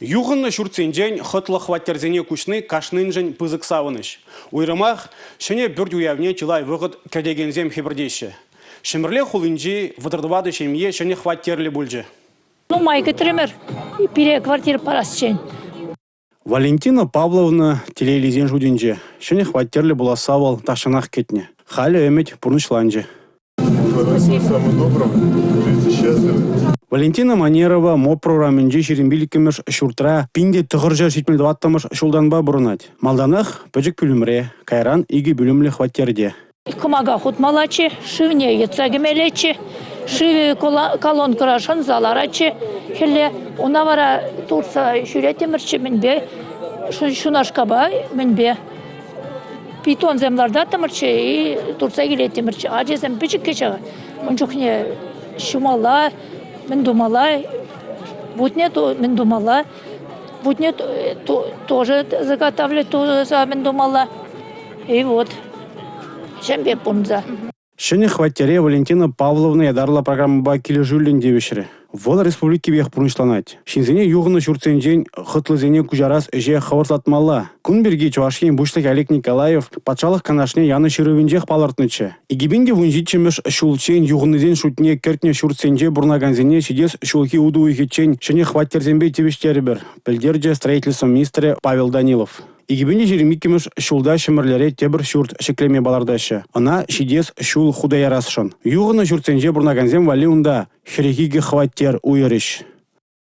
Юхӑннӑ ҫуртсенчен хӑтлӑ хваттерсене куҫни кашниншӗн пысӑк савӑнӑҫ. Уйрӑмах ҫӗнӗ пӳрт уявне чылай вӑхӑт кӗтекенсем хӗпӗртеҫҫӗ. Ҫӗмӗрле хулинчи 34 ҫемье ҫӗнӗ хваттерлӗ пулчӗ. Нумай кӗтрӗмӗр пире квартира парасчен. Валентина Павловна телейлисен шутӗнче. Ҫӗнӗ хваттерлӗ пуласса вӑл тахҫанах кӗтнӗ. Халӗ ӗмӗт пурнӑҫланчӗ. Валентина Манерова МОП программинчи 25-мӗш ҫуртра 1974-мӗш ҫултанпа пурӑнать. Малтанах пӗчӗк пӳлӗмре, кайран икӗ пӳлӗмлӗ хваттерте. Кӑмака хутмаллаччӗ, шывне йӑтса кӗмеллеччӗ. Шывӗ колонкӑра шӑнса ларатчӗ хӗлле. Уна вара туртса ҫӳреттӗмӗрччӗ мӗнпе, ҫунашкапа мӗнпе. Питонсем лартаттӑмӑрччӗ и туртса килеттӗмӗрччӗ. Ачасем пӗчӗккӗ ҫав. Ун чухне ҫумалла, мӗн тумалла, вутне мӗн тумалла, вутне тоже заготавливать туса мӗн тумалла. И вот ҫавӑн пек пурӑнса. Ҫӗнӗ хваттере Валентина Павловна ятарлӑ программӑпа килӗшӳллӗн тивӗҫрӗ. Вӑл республикипех пурнӑҫланать. Ҫынсене юхӑннӑ ҫуртсенчен хӑтлисене куҫарас ӗҫе хӑвӑртлатмалла. Кун пирки Чӑваш Ен Пуҫлӑхӗ Олег Николаев Патшалӑх Канашне янӑ ҫырӑвӗнчех палӑртнӑччӗ. 2017-мӗш ҫулччен юхӑннисен шутне кӗртнӗ ҫуртсенче пурӑнакансене ҫитес ҫулхи утӑ уйӑхӗччен ҫӗнӗ хваттерсемпе тивӗҫтерӗпӗр, пӗлтерчӗ строительство министрӗ Павел Данилов. 2022-мӗш ҫулта Ҫӗмӗрлере тепӗр ҫурт ҫӗклеме палӑртаҫҫӗ. Ӑна ҫитес ҫул хута ярасшӑн. Юхӑннӑ ҫуртсенче пурӑнакансем валли унта 42 хваттер уйӑрӗҫ.